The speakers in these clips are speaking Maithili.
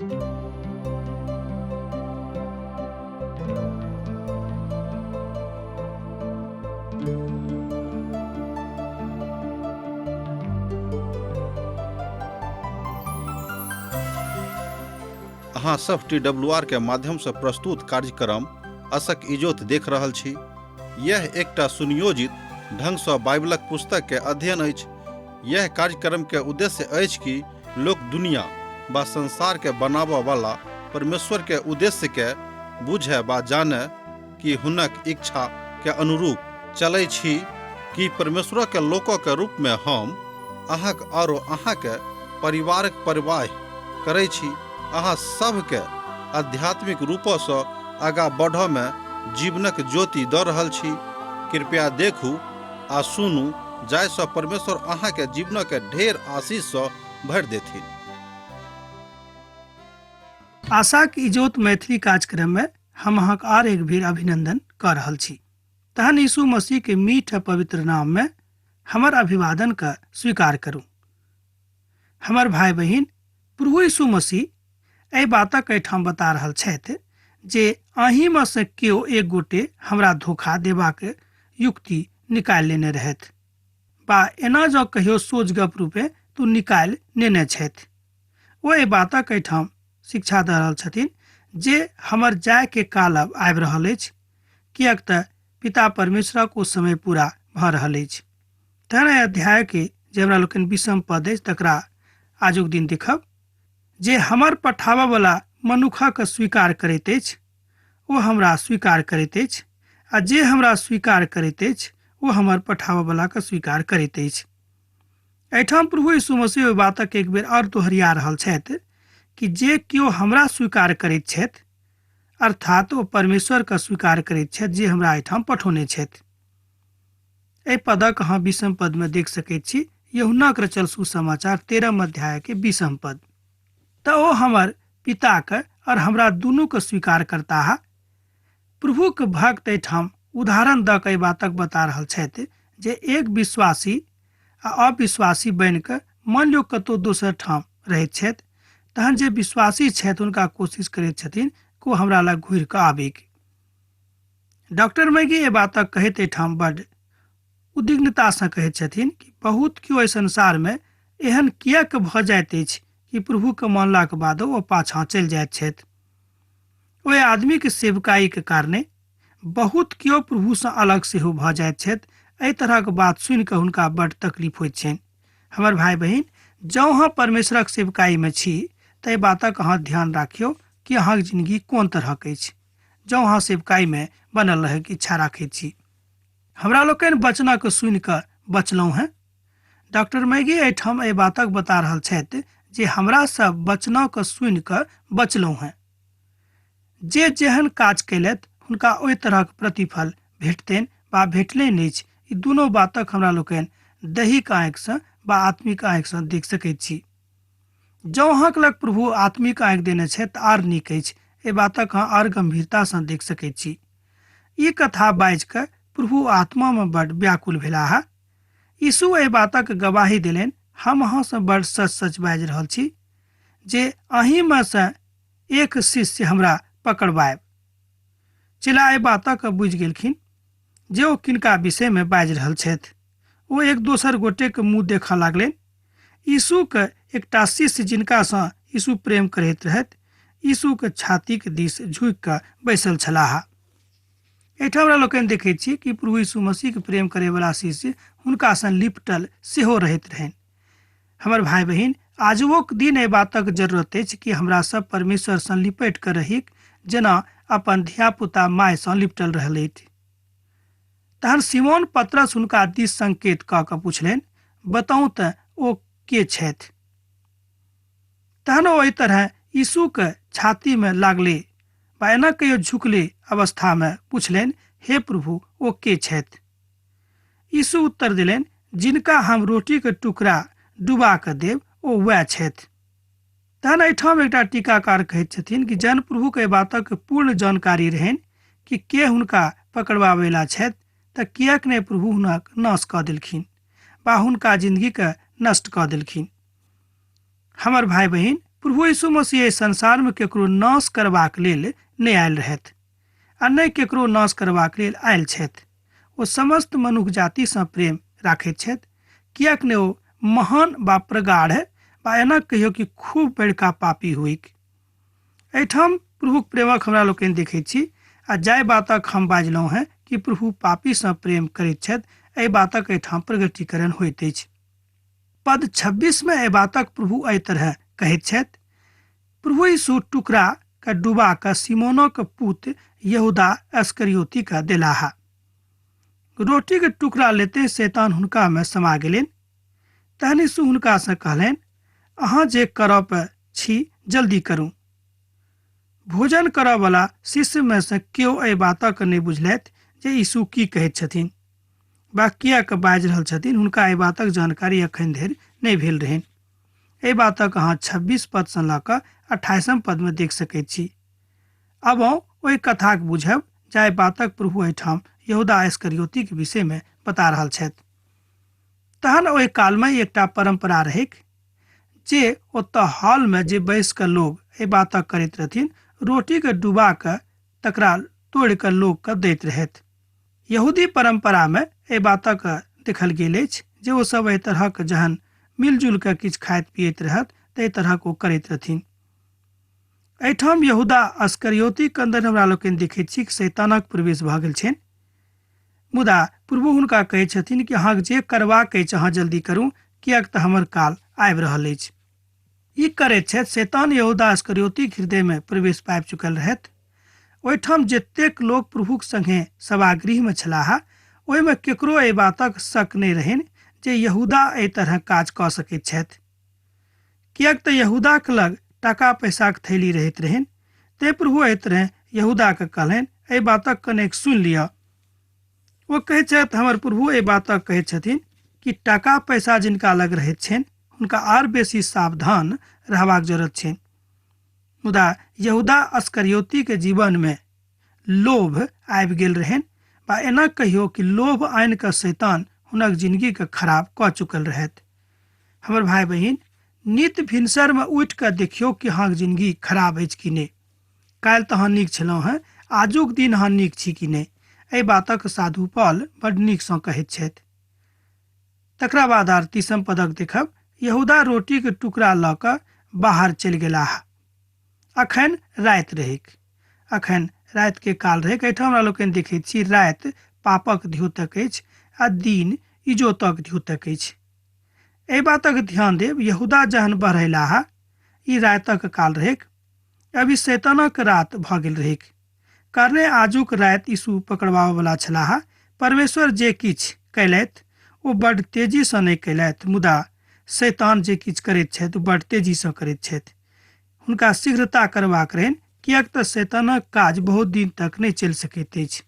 अहाँ सब टी डब्ल्यू आर के माध्यम से प्रस्तुत कार्यक्रम असक इजोत देख रहल छी। यह एकटा सुनियोजित ढंग सँ बाइबलक पुस्तक के अध्ययन अछि। यह कार्यक्रम के उद्देश्य अछि कि लोक दुनिया बा संसार के बनाबऽ वाला परमेश्वर के उद्देश्य के बुझे बा जाने कि हुनक इच्छा के अनुरूप चलै छी कि परमेश्वर के लोक के रूप में हम अहाँक आरो अहाँ के परिवारक परवाह करै छी। अहाँ सभके आध्यात्मिक रूपसँ आगाँ बढ़ऽ में जीवनक ज्योति दऽ रहल छी। कृपया देखू आ सुनू जाहिसँ परमेश्वर अहाँके जीवनक ढेर आशीषसँ भरि देथिन। आशाक इजोत मैथिली कार्यक्रम में हम अहाँक आर एक बेर अभिनंदन कऽ रहल छी। तहन यीशु मसीह के मीठ आ पवित्र नाम में हमर अभिवादन के स्वीकार करू। हमर भाई बहिन, प्रभु यीशु मसीह एहि बातक एहिठाम बता रहल छथि जे अहीँमे सँ केओ एक गोटे हमरा धोखा देबाक युक्ति निकालि लेने रहथि बा एना जँ कहियो सोझ गप रूपे तऽ निकालि नेने छथि। ओ एहि बातक एहिठाम शिक्षा दऽ रहल छथिन जे हमर जायके काल अब आबि रहल अछि, किएक तऽ पिता परमेश्वरक ओ समय पूरा भऽ रहल अछि। तहन एहि अध्यायके जे हमरा लोकनि विषम पद अछि तकरा आजुक दिन देखब। जे हमर पठाबऽवला मनुखक स्वीकार करैत अछि ओ हमरा स्वीकार करैत अछि, आ जे हमरा स्वीकार करैत अछि ओ हमर पठाबऽवलाके स्वीकार करैत अछि। एहिठाम प्रभु यीशु मसीह ओहि बातक एक बेर आओर दोहरिया रहल छथि कि जे केओ हमरा स्वीकार करैत छथि, अर्थात ओ परमेश्वरके स्वीकार करैत छथि जे हमरा एहिठाम पठौने छथि। एहि पदक अहाँ बीसम पद में देख सकैत छी, यूहन्नाक रचल सुसमाचार 13 अध्याय के 20 पद। तऽ ओ हमर पिताक और हमरा दुनूके स्वीकार करताह। प्रभुक भक्त एहिठाम उदाहरण दऽ कऽ एहि बातक बता रहल छथि जे एक विश्वासी आ अविश्वासी बनि कऽ मान लियौ कतहु दोसर ठाम रहैत छथि, तहन जे विश्वासी छथि हुनका कोशिश करैत छथिन कि ओ हमरा लग घुरि कऽ आबैके। डॉक्टर मैगी एहि बातक कहैत एहिठाम बड्ड उद्विग्नतासँ कहैत छथिन कि बहुत केओ एहि संसारमे एहन किएक भऽ जाइत अछि कि प्रभुके मानलाक बादो ओ पाछाँ चलि जाइत छथि। ओहि आदमीके सेवकाईके कारणे बहुत केओ प्रभुसँ अलग सेहो भऽ जाइत छथि। एहि तरहक बात सुनिकऽ हुनका बड्ड तकलीफ होइत छनि। हमर भाय बहिन, जँ अहाँ परमेश्वरक सेवकाईमे छी तऽ एहि बातक अहाँ ध्यान राखियौ कि अहाँक जिनगी कोन तरहक अछि। जँ अहाँ सेवकाईमे बनल रहैके इच्छा राखैत छी। हमरा लोकनि वचनक सुनि कऽ बचलहुँ हेँ। डॉक्टर मैगी एहिठाम एहि बातक बता रहल छथि जे हमरा सब वचनक सुनि कऽ बचलहुँ हेँ। जे जेहन काज कयलथि हुनका ओहि तरहक प्रतिफल भेटतनि वा भेटलनि अछि। ई दुनू बातक हमरा लोकनि दैहिक आँखिसँ वा आत्मिक आँखिसँ देख सकैत छी। जँ अहाँक लग प्रभु आत्मिक आँखि देने छथि तऽ आर नीक अछि। एहि बातक अहाँ आर गम्भीरतासँ देख सकैत छी। ई कथा बाजि कऽ प्रभु आत्मामे बड्ड व्याकुल भेलाह। यीशु एहि बातक गवाही देलनि, हम अहाँसँ बड्ड सच-सच बाजि रहल छी जे अहीँमे सँ एक शिष्य हमरा पकड़बायब। चेला एहि बातक बुझि गेलखिन जे ओ किनका विषयमे बाजि रहल छथि। ओ एक दोसर गोटेक मुँह देखऽ लागलनि। यीशुक एकटा शिष्य जिनकासँ यीशु प्रेम करैत रहथि, यीशुक छातीक दिस झुकि कऽ बैसल छलाह। एहिठाम हमरा लोकनि देखैत छी कि प्रभु यीशु मसीहके प्रेम करैवला शिष्य हुनकासँ लिपटल सेहो रहैत रहनि। हमर भाय बहिन, आजुओक दिन एहि बातक जरूरत अछि कि हमरा सब परमेश्वरसँ लिपटि कऽ रहिक, जेना अपन धिया-पुता मायसँ लिपटल रहलथि। तहन सिमोन पतरस हुनका दिस संकेत कऽ कऽ पुछलनि, बताउ तऽ ओ के छथि? तहन ओ एहि तरह यीशुक छातीमे लागले वा एना कहियो झुकले अवस्थामे पुछलनि, हे प्रभु, ओ के छथि? यीशु उत्तर देलनि, जिनका हम रोटीक टुकड़ा डुबा कऽ देब ओ वएह छथि। तहन एहिठाम एकटा टीकाकार कहैत छथिन कि जन प्रभुक एहि बातक पूर्ण जानकारी रहनि कि के हुनका पकड़बाबैला छथि, तऽ किएक नहि प्रभु हुनक नाश कऽ देलखिन वा हुनका जिंदगीके नष्ट कऽ देलखिन। हमर भाय बहिन, प्रभु यीशु मसीह एहि संसारमे केकरो नाश करबाक लेल नहि आयल रहथि आ नहि केकरो नाश करबाक लेल आयल छथि। ओ समस्त मनुख जातिसँ प्रेम राखैत छथि, किएक ने ओ महान बा प्रगाढ़ बा एना कहियो कि खूब बड़का पापी होइक। एहिठाम प्रभुक प्रेमक हमरा लोकनि देखैत छी आ जाहि बातक हम बाजलहुँ हेँ कि प्रभु पापीसँ प्रेम करैत छथि, एहि बातक एहिठाम प्रगटीकरण होइत अछि। पद 26 में एहि बातक प्रभु एहि तरह कहैत छथि, प्रभु यीशु टुकड़ा के डुबा कऽ सिमोनक पुत यहूदा अस्करियोती के देलाह। रोटी के टुकड़ा लेते शैतान हुनका में समा गेलनि। तहन यीशु हुनका से कहलनि, अहाँ जे करऽ छी जल्दी करू। भोजन करऽ वाला शिष्य में से केओ एहि बातक नहि बुझलथि जे यीशु की कहैत छथिन बा किएक बाजि रहल छथिन। हुनका एहि बातक जानकारी एखन धरि नहि भेल रहनि। एहि बातक अहाँ 26 पद सँ लऽ कऽ 28 पद में देख सकैत छी। अब ओहि कथाक बुझब जाहि बातक प्रभु एहिठाम यहूदा इस्करियोतीक विषय में बता रहल छथि। तहन ओहि काल में एकटा परंपरा रहैक जे ओतऽ हॉल में जे बैस कऽ लोग एहि बातक करैत रहथिन, रोटी के डुबा कऽ तकरा तोड़ि कऽ लोग के दैत रहथि। यहूदी परंपरा में एहि बातक देखल गेल अछि जे ओ सब एहि तरहक जहन मिलजुल कऽ किछु खाइत पियैत रहत तऽ एहि तरहक ओ करैत रहथिन। एहिठाम यहूदा अस्करियोतीक अन्दर हमरा लोकनि देखैत छी कि शैतानक प्रवेश भऽ गेल छनि। मुदा प्रभु हुनका कहै छथिन कि अहाँके जे करबाक अछि अहाँ जल्दी करू, किएक तऽ हमर काल आबि रहल अछि। ई करैत छथि। शैतान यहूदा अस्करियोतीक हृदय में प्रवेश पाबि चुकल रहथि। ओहिठाम जतेक लोक प्रभुक संगे सभागृह में छलाह ओहिमे केकरो एहि बातक शक नहि रहनि जे यहूदा एहि तरह काज कऽ सकैत छथि, किएक तऽ यहूदाक लग टाका पैसाक थैली रहैत रहनि। तें प्रभु एहि तरह यहूदाके कहलनि, एहि बातक कनेक सुनि लिअ। ओ कहैत छथि, हमर प्रभु एहि बातक कहैत छथिन कि टाका पैसा जिनका लग रहैत छनि हुनका आर बेसी सावधान रहबाक जरूरत छनि। मुदा यहूदा अस्करियोती के जीवन में लोभ आबि गेल रहनि बा एना कहियो कि लोभ आनि कऽ शैतान हुनक जिंदगी के खराब कऽ चुकल रहथि। हमर भाई बहिन, नित भिनसर में उठि कऽ देखियौ कि अहाँके जिंदगी खराब अछि कि नहि। काल्हि तऽ अहाँ नीक छलहुँ हेँ, आजुक दिन अहाँ नीक छी कि नहि। एहि बातक साधु पॉल बड नीकसँ कहैत छथि। तकरा बाद आर 30 पदक देखब, यहूदा रोटी के टुकड़ा लऽ कऽ बाहर चलि गेलाह। अखन राति रहैक, अखन राति के काल रहैक। एहिठाम हमरा लोकनि देखैत छी राति पापक द्योतक अछि आ दिन इजोतक द्योतक अछि। एहि बातक ध्यान देब, यहूदा जहन बढ़ेलाह ई रातिक काल रहैक। अभी शैतानक रात भऽ गेल रहैक, कारणे आजुक राति यीशु पकड़बाबऽ वाला छलाह। परमेश्वर जे किछु कयलथि ओ बड तेजीसँ नहि कयलथि, मुदा शैतान जे किछु करैत छथि ओ बड तेजीसँ करैत छथि। हुनका शीघ्रता करबाक रहनि, किएक तऽ शैतानक काज बहुत दिन तक नहि चलि सकैत अछि।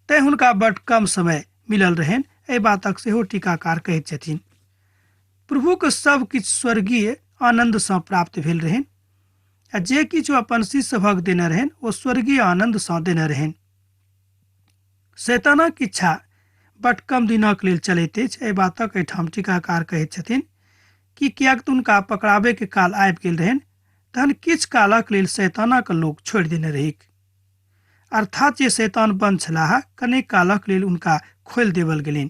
तें हुनका बड कम समय मिलल रहनि। एहि बातक सेहो टीकाकार कहैत छथिन। प्रभुक सब किछु स्वर्गीय आनन्दसँ प्राप्त भेल रहनि आ जे किछु अपन शिष्य सभक देने रहनि ओ स्वर्गीय आनन्दसँ देने रहनि। शैतानक इच्छा बड कम दिनक लेल चलैत अछि। एहि बातक एहिठाम टीकाकार कहैत छथिन कि किएक तऽ हुनका पकड़ाबैके काल आबि गेल रहनि, तहन किछु कालक लेल शैतानक लोक छोड़ि देने रहैक। अर्थात जे शैतान बंद छलाह कनेक कालक लेल हुनका खोलि देवल गेलनि।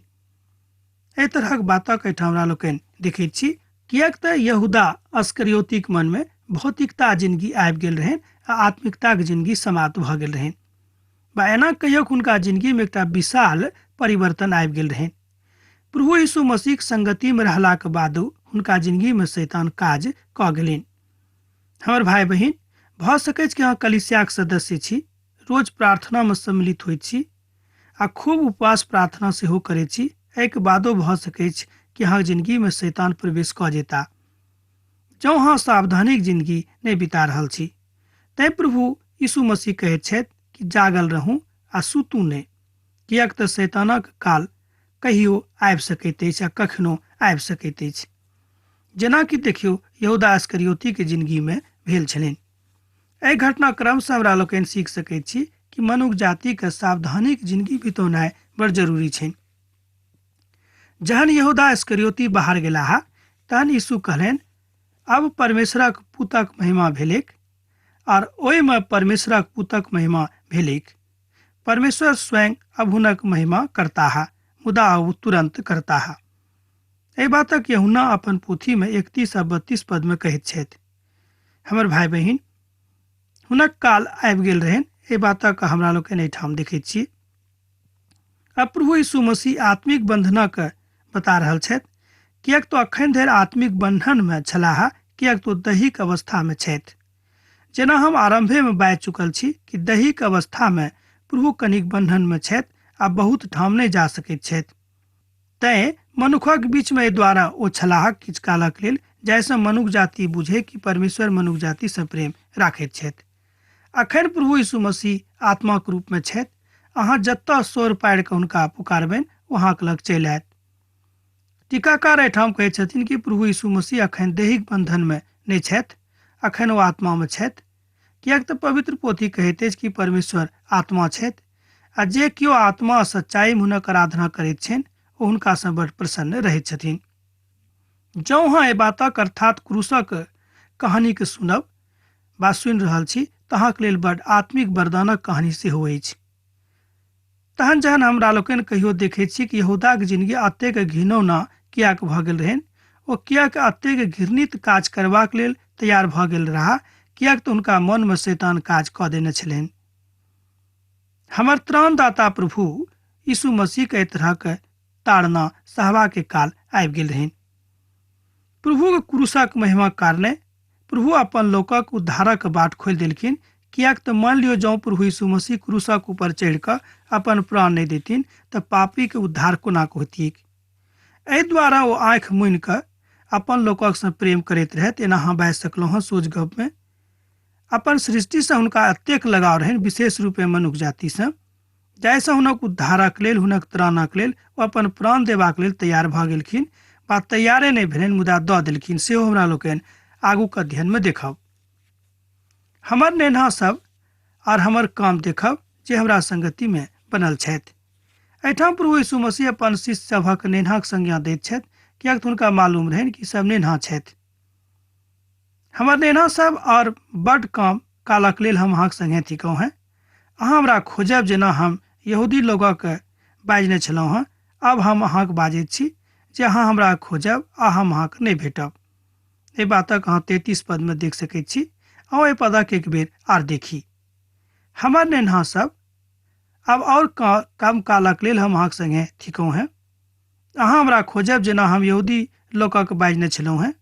एहि तरहक बातक एहिठाम हमरा लोकनि देखैत छी, किएक तऽ यहूदा अस्करियोतीक मन में भौतिकता जिंदगी आबि गेल रहनि आ आत्मिकताक जिंदगी समाप्त भऽ गेल रहनि। बा एना कहियो हुनका जिंदगी में एकटा विशाल परिवर्तन आबि गेल रहनि। प्रभु यीशु मसीहक संगति में रहलाक बादो हुनका जिंदगी में शैतान काज कऽ गेलनि। हमर भाई बहिन, भऽ सकैछ कि अहाँ कलीसियाक सदस्य छी, रोज प्रार्थना में सम्मिलित होइत छी आ खूब उपवास प्रार्थना सेहो करैत छी। एहिके बादो भऽ सकैछ कि अहाँके जिंदगी में शैतान प्रवेश कऽ जेता, जँ अहाँ सावधानीक जिंदगी नहि बिता रहल छी। तैं प्रभु यीशु मसीह कहैत छथि कि जागल रहू आ सुतू नहि, किएक तऽ शैतानक काल कहियो आबि सकैत अछि आ कखनो आबि सकैत अछि। जेनाकि देखियौ यहूदा इस्करियोती के जिंदगी में भेल छलनि। एहि घटनाक्रमसँ हमरा लोकनि सीख सकैत छी कि मनुख जातिके सावधानीक जिंदगी बितौनाइ बड़ जरूरी छै। जहन यहूदा इस्करियोती बाहर गेलाह तहन यीशु कहलनि, अब परमेश्वरक पुतक महिमा भेलैक और ओहिमे परमेश्वरक पुतक महिमा भेलैक। परमेश्वर स्वयं अब हुनक महिमा करताह, मुदा ओ तुरन्त करताह। एहि बातक यूहन्ना अपन पोथीमे 31 आ 32 पदमे कहैत छथि। हमर भाय बहिन, हुनक काल आबि गेल रहनि, एहि बातक हमरा लोकनि एहिठाम देखैत छी। अब प्रभु यीशु मसीह आत्मिक बंधनक बता रहल छथि, किएक तो अखन धरि आत्मिक बंधनमे छलाह, किएक तो दैहिक अवस्थामे छथि। जेना हम आरम्भेमे बाजि चुकल छी कि दैहिक अवस्थामे प्रभु कनिक बंधनमे छथि आ बहुत ठाम नहि जा सकैत छथि। तैँ मनुखक बीचमे एहि द्वारा ओ छलाह किछु कालक लेल, जाहिसँ मनुख जाति बुझे कि परमेश्वर मनुख जातिसँ प्रेम राखैत छथि। अखन प्रभु यीशु मसीह आत्माक रूपमे छथि। अहाँ जतऽ स्वर पारि कऽ हुनका पुकारबनि, ओ अहाँके लग चलि आयत। टीकाकार एहिठाम कहै छथिन कि प्रभु यीशु मसीह अखन दैहिक बंधनमे नहि छथि, अखन ओ आत्मामे छथि, किएक तऽ पवित्र पोथी कहैत अछि कि परमेश्वर आत्मा छथि आ जे केओ आत्मा सच्चाइमे हुनक आराधना करैत छनि ओ हुनकासँ बड़ प्रसन्न रहैत छथिन। जँ अहाँ एहि बातक अर्थात क्रूसक कहानीके सुनब बा सुनि रहल छी तऽ अहाँके लेल बड़ आत्मिक वरदानक कहानी सेहो अछि। तहन जहन हमरा लोकनि कहियो देखैत छी कि यहूदाक जिनगी अतेक घिनौना किएक भऽ गेल रहनि, ओ किएक अतेक घृणित काज करबाक लेल तैयार भऽ गेल रहा, किएक तऽ हुनका मनमे शैतान काज कऽ देने छलनि। हमर त्राणदाता प्रभु यीशु मसीहके एहि तरहक ताड़ना सहबाके काल आबि गेल रहनि। प्रभुके क्रूसक महिमाक कारणे प्रभु अपन लोकक उद्धारक बाट खोलि देलखिन, किएक तऽ मान लियौ जँ प्रभु यीशु मसीह क्रूसक ऊपर चढ़ि कऽ अपन प्राण नहि देथिन तऽ पापीके उद्धार कोना कऽ होतिक। एहि द्वारा ओ आँखि मुनि कऽ अपन लोकक सँ प्रेम करैत रहथि, एना अहाँ बाजि सकलहुँ हँ सोझ गपमे। अपन सृष्टिसँ हुनका एतेक लगाव रहनि, विशेष रूपे मनुख जातिसँ, जाहिसँ हुनक उद्धारक लेल, हुनक त्राणक लेल ओ अपन प्राण देबाक लेल तैयार भऽ गेलखिन। बात तैयारे नहि भेलनि मुदा दऽ देलखिन, सेहो हमरा लोकनि आगूके अध्ययनमे देखब। हमर नेन्हा सब आर हमर काम देखब जे हमरा संगतिमे बनल छथि। एहिठाम प्रभु यीशु मसीह अपन शिष्य सभक नेन्हाक संज्ञा दैत छथि, किएक तऽ हुनका मालूम रहनि कि सब नेन्हा छथि। हमर नेन्हा सब और बड कम कालक लेल हम अहाँक संगे थिकहुँ हेँ। अहाँ हमरा खोजब जेना हम यहूदी लोकक बाजने छलहुँ हेँ, आब हम अहाँक बाजैत छी जे अहाँ हमरा खोजब आ हम अहाँके नहि भेटब। एहि बातक अहाँ 33 पदमे देख सकैत छी। अहाँ एहि पदक एक बेर आर देखी। हमर नेन्हा सब, आब और कम कालक लेल हम अहाँक संगे थिकहुँ हेँ। अहाँ हमरा खोजब जेना हम यहूदी लोकक बाजने छलहुँ हेँ,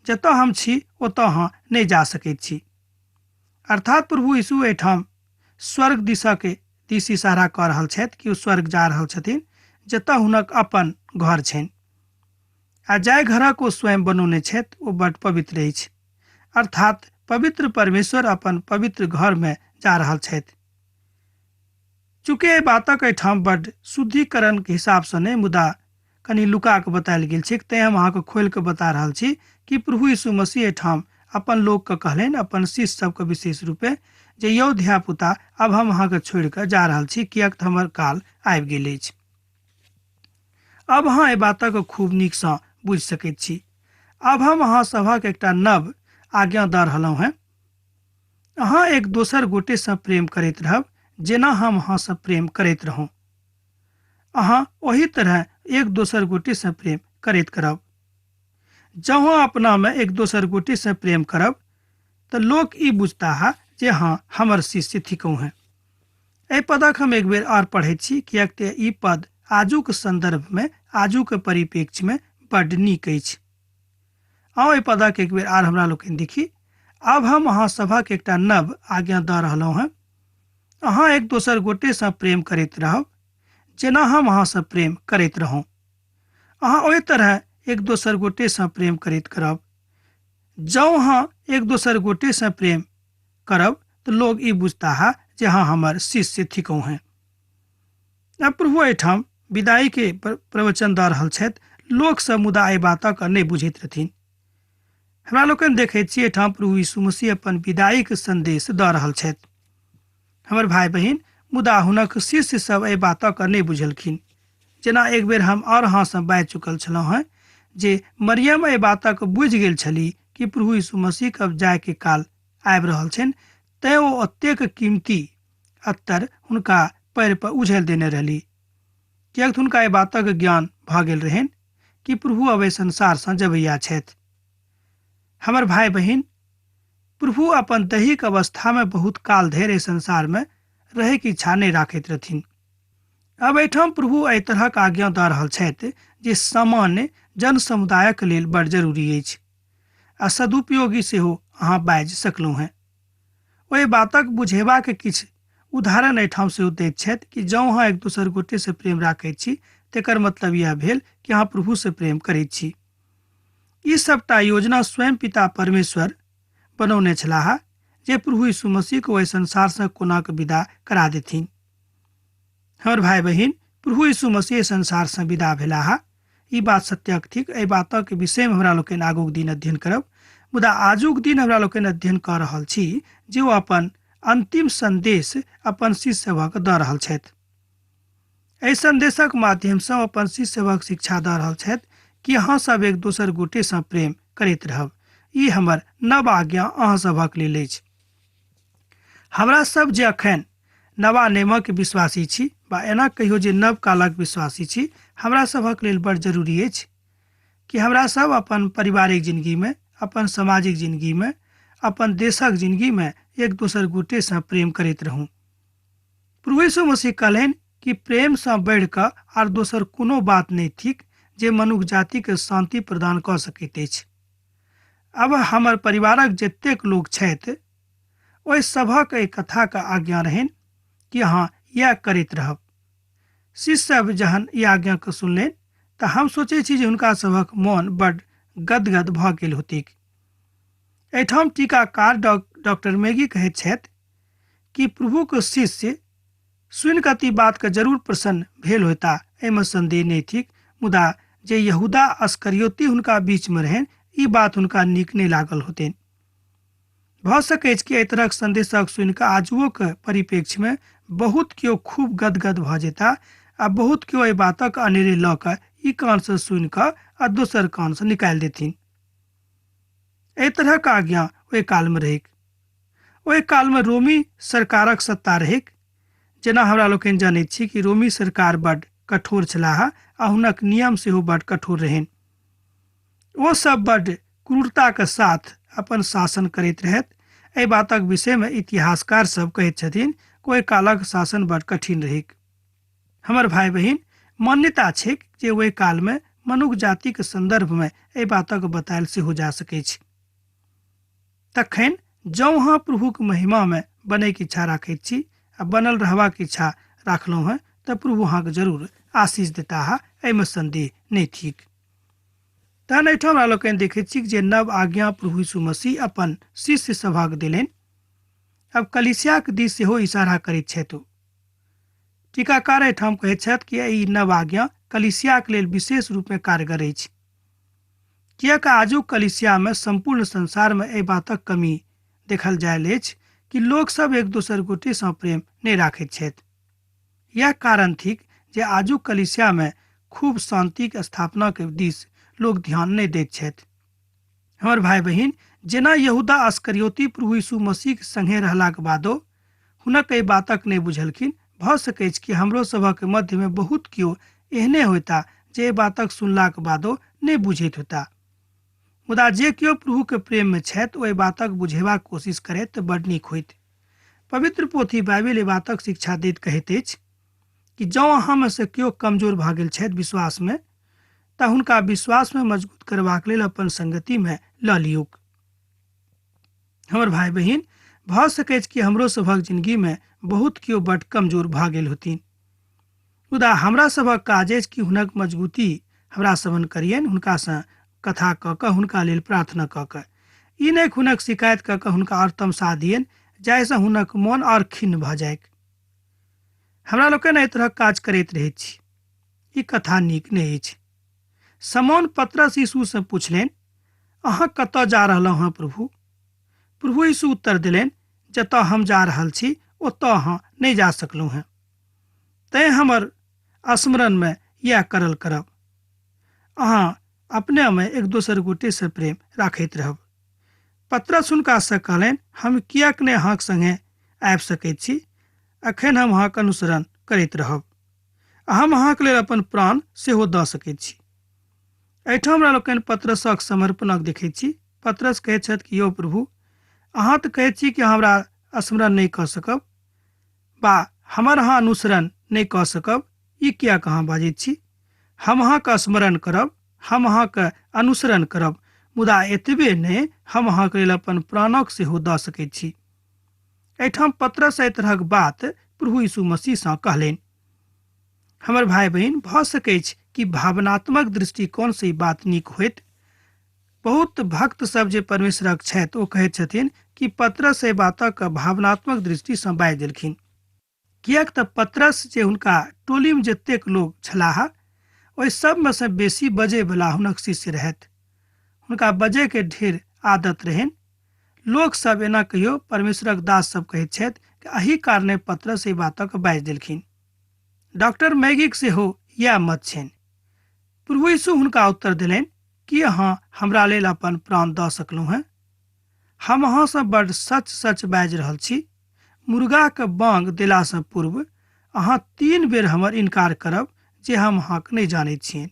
जतऽ हम छी ओतऽ अहाँ नहि जा सकैत छी। अर्थात प्रभु यीशु एहिठाम स्वर्ग दिशाके दिस इशारा कऽ रहल छथि कि ओ स्वर्ग जा रहल छथिन, जतऽ हुनक अपन घर छनि आ जाहि घरक ओ स्वयं बनौने छथि ओ बड पवित्र अछि। अर्थात पवित्र परमेश्वर अपन पवित्र घरमे जा रहल छथि। चूँकि एहि बातक एहिठाम बड शुद्धिकरणके हिसाबसँ नहि मुदा कनि लुका कऽ बतायल गेल छैक, तैँ हम अहाँके खोलि कऽ बता रहल छी कि प्रभु यीशु मसीह एहिठाम अपन लोकके कहलनि, अपन शिष्य सबके विशेष रूपे, जे यौ धियापुता, आब हम अहाँके छोड़ि कऽ जा रहल छी, किएक तऽ हमर काल आबि गेल अछि। अब अहाँ एहि बातक खूब नीकसँ बुझि सकैत छी। आब हम अहाँ सभक एकटा नव आज्ञा दऽ रहलहुँ हेँ, अहाँ एक दोसर गोटेसँ प्रेम करैत रहब जेना हम अहाँसँ प्रेम करैत रहूँ। अहाँ ओही तरह एक दोसर गोटेसँ प्रेम करैत करब। जँ अहाँ अपनामे एक दोसर गोटेसँ प्रेम करब तऽ लोक ई बुझताह जे अहाँ हमर शिष्य थिकहुँ हेँ। एहि पदक हम एक बेर आर पढ़ैत छी, किएक तऽ ई पद आजुक सन्दर्भमे, आजुक परिप्रेक्ष्यमे बड्ड नीक अछि। आउ एहि पदक एक बेर आर हमरा लोकनि देखी। आब हम अहाँ सभक एकटा नव आज्ञा दऽ रहलहुँ हेँ, अहाँ एक दोसर गोटेसँ प्रेम करैत रहब जेना हम अहाँसँ प्रेम करैत रहूँ। अहाँ ओहि तरह एक दोसर गोटेसँ प्रेम करैत करब। जँ अहाँ एक दोसर गोटेसँ प्रेम करब तऽ लोग ई बुझताह जे अहाँ हमर शिष्य थिकहुँ हेँ। अब प्रभु एहिठाम विदाईके प्रवचन दऽ रहल छथि। लोक सब मुदा एहि बातक नहि बुझैत रहथिन। हमरा लोकनि देखैत छी एहिठाम प्रभु यीशु मसीह अपन विदाईके संदेश दऽ रहल छथि। हमर भाय बहिन, मुदा हुनक शिष्य सब एहि बातक नहि बुझलखिन। जेना एक बेर हम और अहाँसँ बाजि चुकल छलहुँ हेँ जे मरियम एहि बातक बुझि गेल छली कि प्रभु यीशु मसीह अब जाय के काल आबि रहल छनि, तैं ओ ओतेक कीमती अत्तर हुनका पैर पर उझेल देने रहली, किएक तऽ हुनका एहि बातक ज्ञान भऽ गेल रहनि कि प्रभु अब एहि संसारसँ जबैया छथि। हमर भाय बहिन, प्रभु अपन दैहिक अवस्थामे बहुत काल धरि एहि संसारमे रहैके इच्छा नहि राखैत रहथिन। अब एहिठाम प्रभु एहि तरहक आज्ञा दऽ रहल छथि जे सामान्य जन समुदायक लेल बड़ जरूरी अछि आ सदुपयोगी सेहो अहाँ बाजि सकलहुँ हेँ। ओहि बातक बुझेबाक किछु उदाहरण एहिठाम सेहो दैत छथि कि जँ अहाँ एक दोसर गोटेसँ प्रेम राखैत छी तकर मतलब इएह भेल कि अहाँ प्रभुसँ प्रेम करैत छी। ई सबटा योजना स्वयं पिता परमेश्वर बनौने छलाह जे प्रभु यीशु मसीह को ओहि संसारसँ कोना कऽ विदा करा देथिन। हमर भाय बहिन, प्रभु यीशु मसीह संसारसँ विदा भेलाह, ई बात सत्यक थिक। एहि बातक विषयमे हमरा लोकनि आगूक दिन अध्ययन करब, मुदा आजुक दिन हमरा लोकनि अध्ययन कऽ रहल छी जे ओ अपन अंतिम संदेश अपन शिष्य सभक दऽ रहल छथि। एहि संदेशक माध्यमसँ ओ अपन शिष्य सभक शिक्षा दऽ रहल छथि कि अहाँ सब एक दोसर गोटेसँ प्रेम करैत रहब। ई हमर नव आज्ञा अहाँ सभक लेल अछि। हमरा सब जे अखन नवा नियमक विश्वासी छी वा एना कहियो जे नव कालक विश्वासी छी, हमरा सभक लेल बड़ जरूरी अछि कि हमरा सब अपन पारिवारिक जिंदगी में, अपन सामाजिक जिंदगी में, अपन देशक जिंदगी में एक दोसर गोटेसँ प्रेम करैत रहूँ। प्रभु यीशु मसीह कहलनि कि प्रेमसँ बढ़ि कऽ आर दोसर कोनो बात नहि थिक जे मनुख जातिके शान्ति प्रदान कऽ सकैत अछि। अब हमर परिवारक जतेक लोक छथि ओहि सभक एहि कथाके आज्ञा रहनि कि अहाँ इएह करैत रहब। शिष्य सब जहन ई आज्ञाके सुनलनि तऽ हम सोचै छी जे हुनका सभक मोन बड गदगद भऽ गेल होतिक। एहिठाम टीकाकार डॉक्टर मैगी कहैत छथि कि प्रभुक शिष्य सुनि कऽ ई बातके जरूर प्रसन्न भेल होता, एहिमे संदेह नहि थिक, मुदा जे यहूदा अस्करियोती हुनका बीचमे रहनि ई बात हुनका नीक नहि लागल होतनि। भऽ सकैछ कि एहि तरहक संदेशक सुनि कऽ आजुओक परिप्रेक्ष्यमे बहुत केओ खूब गदगद भऽ जेता आ बहुत केओ एहि बातक अनेरे लऽ कऽ ई कानसँ सुनि कऽ आ दोसर कानसँ निकालि देथिन। एहि तरहक आज्ञा ओहि कालमे रहैक। ओहि कालमे रोमी सरकारक सत्ता रहैक। जेना हमरा लोकनि जनैत छी कि रोमी सरकार बड कठोर छलाह आ हुनक नियम सेहो बड कठोर रहनि। ओ सब बड क्रूरताके साथ अपन शासन करैत रहथि। एहि बातक विषयमे इतिहासकार सब कहैत छथिन कि ओहि कालक शासन बड कठिन रहैक। हमर भाय बहिन, मान्यता छैक जे ओहि कालमे मनुख जातिक संदर्भमे एहि बातक बतायल सेहो जा सकैछ। तखन जँ अहाँ प्रभुक महिमामे बनैके इच्छा राखैत छी आ बनल रहबाक इच्छा राखलहुँ हेँ तऽ प्रभु अहाँके जरूर आशीष देताह, एहिमे संदेह नहि थिक। तहन एहिठाम हमरा लोकनि देखैत छी जे नव आज्ञा प्रभु यीशु मसीह अपन शिष्य सभक देलनि। अब कलीसियाक दिस सेहो इशारा करैत छथि। टीकाकार एहिठाम कहैत छथि कि ई नव आज्ञा कलीसियाक लेल विशेष रूपमे कारगर अछि, किएक आजुक कलीसियामे सम्पूर्ण संसारमे एहि बातक कमी देखल जायल अछि कि लोक सब एक दोसर गोटेसँ प्रेम नहि राखैत छथि। यह कारण थिक जे आजुक कलीसियामे खूब शान्तिक स्थापनाके दिस लोक ध्यान नहि दैत छथि। हमर भाय बहिन, जेना यहूदा अस्करियोती प्रभु यीशु मसीह संगे रहलाक बादो हुनक एहि बातक नहि बुझलखिन, भऽ सकैछ कि हमरो सभक मध्यमे बहुत केओ एहने होता जे एहि बातक सुनलाक बादो नहि बुझैत होता। मुदा जे केओ प्रभुके प्रेममे छथि ओहि बातक बुझेबाक कोशिश करैत तऽ बड नीक होइत। पवित्र पोथी बाइबिल एहि बातक शिक्षा दैत कहैत अछि कि जँ अहाँमे से केओ कमजोर भऽ गेल छथि विश्वासमे तऽ हुनका विश्वासमे मजबूत करबाक लेल अपन संगतिमे लऽ लियौक। हमर भाय बहिन, भऽ सकैछ कि हमरो सभक जिंदगीमे बहुत केओ बड कमजोर भऽ गेल होथिन, मुदा हमरा सभक काज अछि कि हुनक मजबूती हमरा सभन करियनि, हुनकासँ कथा कऽ कऽ हुनका लेल प्रार्थना कऽ कऽ, ई नहि हुनक शिकायत कऽ कऽ हुनका आओर तमसा दियनि जाहिसँ हुनक मोन आओर खिन्न भऽ जाइक। हमरा लोकनि एहि तरहक काज करैत रहैत छी। ई कथा नीक नहि अछि। समौन पतरस यीशुसँ पुछलनि, अहाँ कतऽ जा रहलहुँ हँ प्रभु? प्रभु यीशु उत्तर देलनि, जतऽ हम जा रहल छी ओतऽ अहाँ नहि जा सकलहुँ हँ, तैँ हमर स्मरणमे इएह करल करब। अहाँ अपनेमे एक दोसर गोटेसँ प्रेम राखैत रहब। पतरस हुनकासँ कहलनि, हम किएक नहि अहाँक संगे आबि सकैत छी? अखन हम अहाँक अनुसरण करैत रहब आ हम अहाँक लेल अपन प्राण सेहो दऽ सकैत छी। एहिठाम हमरा लोकनि पतरसक समर्पणक देखैत छी। पतरस कहैत छथि कि यौ प्रभु, अहाँ तऽ कहैत छी कि हमरा स्मरण नहि कऽ सकब बा हमर अहाँ अनुसरण नहि कऽ सकब, ई किएक अहाँ बाजैत छी? हम अहाँके स्मरण करब, हम अहाँके अनुसरण करब, मुदा एतबे नहि, हम अहाँके लेल अपन प्राणक सेहो दऽ सकैत छी। एहिठाम पतरस एहि तरहक बात प्रभु यीशु मसीहसँ कहलनि। हमर भाय बहिन, भऽ सकैछ कि भावनात्मक दृष्टिकोणसँ ई बात नीक होइत। बहुत भक्त सब जे परमेश्वरक छथि ओ कहैत छथिन कि पतरस एहि बातक भावनात्मक दृष्टिसँ बाजि देलखिन, किएक तऽ पतरस जे हुनका टोलीमे जतेक लोक छलाह ओहि सबमे सँ बेसी बजैवला हुनक शिष्य रहथि। हुनका बजैके ढेर आदत रहनि। लोक सब एना कहियो परमेश्वरक दास सब कहैत छथि कि एहि कारणे पतरस एहि बातक बाजि देलखिन। डॉक्टर मैगीक सेहो इएह मत छनि। प्रभु यीशु हुनका उत्तर देलनि, की अहाँ हमरा लेल अपन प्राण दऽ सकलहुँ हेँ? हम अहाँसँ बड्ड सच सच बाजि रहल छी, मुर्गाक बांग देलासँ पूर्व अहाँ 3 बेर हमर इनकार करब जे हम अहाँक नहि जानैत छियनि।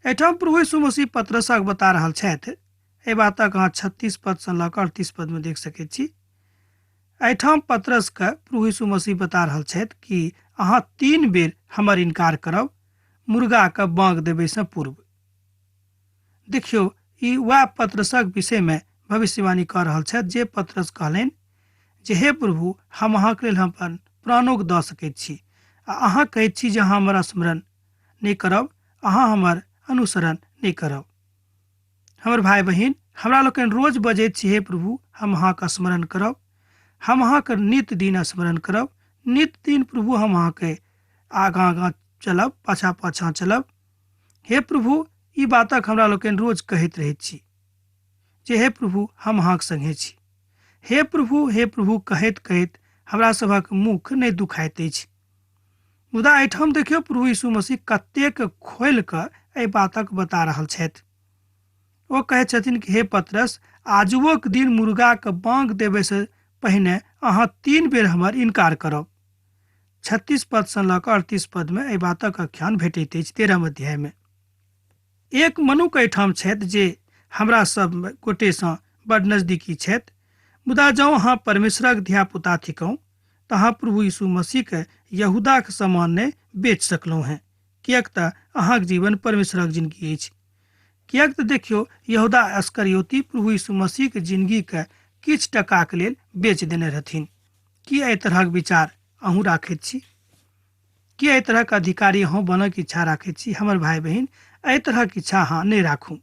एहिठाम प्रभु यीशु मसीह पतरसक बता रहल छथि। एहि बातक अहाँ 36 पदसँ लऽ कऽ 38 पदमे देख सकैत छी। एहिठाम पतरसके प्रभु यीशु मसीह बता रहल छथि कि अहाँ 3 बेर हमर इनकार करब मुर्गाके बांग देबैसँ पूर्व। देखियौ, ई वएह पतरसक विषयमे भविष्यवाणी कऽ रहल छथि जे पतरस कहलनि जे हे प्रभु, हम अहाँके लेल अपन प्राणोक दऽ सकैत छी आ अहाँ कहैत छी जे अहाँ हमर स्मरण नहि करब, अहाँ हमर अनुसरण नहि करब। हमर भाय बहिन, हमरा लोकनि रोज बजैत छी, हे प्रभु, हम अहाँके स्मरण करब, हम अहाँके नित दिन स्मरण करब, नित दिन प्रभु हम अहाँके आगाँ आगाँ चलब, पाछाँ पाछाँ चलब। हे प्रभु, ई बातक हमरा लोकनि रोज कहैत रहैत छी जे हे प्रभु, हम अहाँक संगे छी। हे प्रभु, हे प्रभु कहैत कहैत हमरा सभक मुख नहि दुखाइत अछि। मुदा एहिठाम देखियौ प्रभु यीशु मसीह कतेक खोलि कऽ एहि बातक बता रहल छथि। ओ कहै छथिन कि हे पतरस, आजुओक दिन मुर्गाके बांग देबैसँ पहिने अहाँ 3 बेर हमर इनकार करब। 36 पदसँ लऽ कऽ 38 पदमे एहि बातक आख्यान भेटैत अछि 13 अध्यायमे। एक मनुख एहिठाम छथि जे हमरा सब गोटेसँ बड नजदीकी छथि, मुदा जँ अहाँ परमेश्वरक धियापुता थिकहुँ तऽ अहाँ प्रभु यीशु मसीहके यहूदाक समान नहि बेच सकलहुँ हेँ, किएक तऽ अहाँक जीवन परमेश्वरक जिनगी अछि। किएक तऽ देखियौ, यहूदा अस्करियोती प्रभु यीशु मसीहके जिनगीके किछु टकाके लेल बेच देने रहथिन। की एहि तरहक विचार अहूँ राखैत छी? की एहि तरहक अधिकारी अहूँ बनयके इच्छा राखैत छी? हमर भाय बहिन, एहि तरहक इच्छा अहाँ नहि राखू।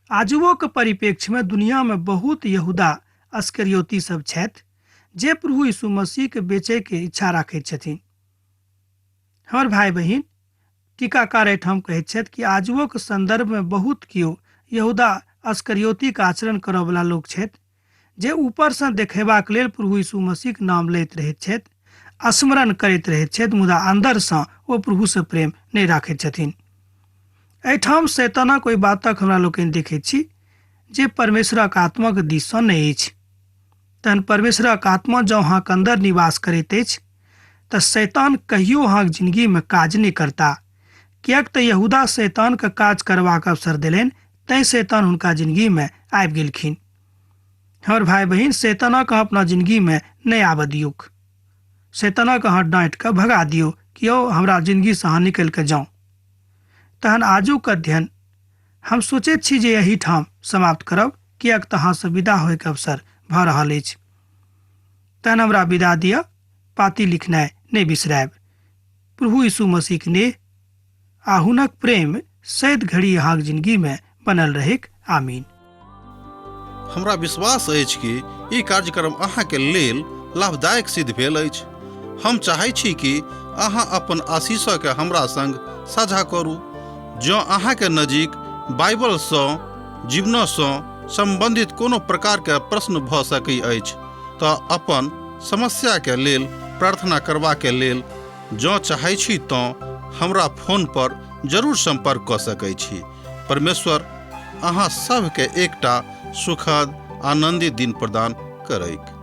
आजुओके परिप्रेक्ष्यमे दुनियामे बहुत यहूदा अस्करियोती सब छथि जे प्रभु यीशु मसीहके बेचैके इच्छा राखैत छथिन। हमर भाय बहिन, टीकाकार एहिठाम कहैत छथि कि आजुओके सन्दर्भमे बहुत केओ यहूदा अस्करियोतीके आचरण करऽवला लोक छथि जे ऊपरसँ देखेबाक लेल प्रभु यीशु मसीहक नाम लैत रहैत छथि, स्मरण करैत रहैत छथि, मुदा अन्दरसँ ओ प्रभुसँ प्रेम नहि राखैत छथिन। एहिठाम शैतानक ओहि बातक हमरा लोकनि देखैत छी जे परमेश्वरक आत्माक दिससँ नहि अछि। तहन परमेश्वरक आत्मा जँ अहाँक अन्दर निवास करैत अछि तऽ शैतान कहियो अहाँक जिनगीमे काज नहि करता, किएक तऽ यहूदा शैतानके काज करबाक अवसर देलनि, तैं शैतान हुनका जिनगीमे आबि गेलखिन। हमर भाय बहिन, शैतानक अहाँ अपना जिनगीमे नहि आबऽ दियौक। शैतानक अहाँ डाँटि कऽ भगा दियौ कि यौ हमरा जिनगीसँ अहाँ निकलि कऽ जाउ। तहन आजुक अध्ययन हम सोचैत छी जे एहिठाम समाप्त करब, किएक तऽ अहाँसँ विदा होइके अवसर भऽ रहल अछि। तहन हमरा विदा दिअ, पाती लिखनाइ नहि बिसरायब। प्रभु यीशु मसीहक नेह आ हुनक प्रेम सैद घड़ी अहाँक जिनगीमे बनल रहैक। आमीन। हमरा विश्वास अछि कि ई कार्यक्रम अहाँके लेल लाभदायक सिद्ध भेल अछि। हम चाहै छी कि अहाँ अपन आशीषके हमरा संग साझा करू। जँ अहाँके नजीक बाइबलसँ जीवनसँ सम्बन्धित कोनो प्रकारके प्रश्न भऽ सकै अछि तऽ अपन समस्याके लेल प्रार्थना करबाके लेल जँ चाहै छी तँ हमरा फोन पर जरूर सम्पर्क कऽ सकै छी। परमेश्वर अहाँ सभके एकटा सुखद आनंदित दिन प्रदान करैक।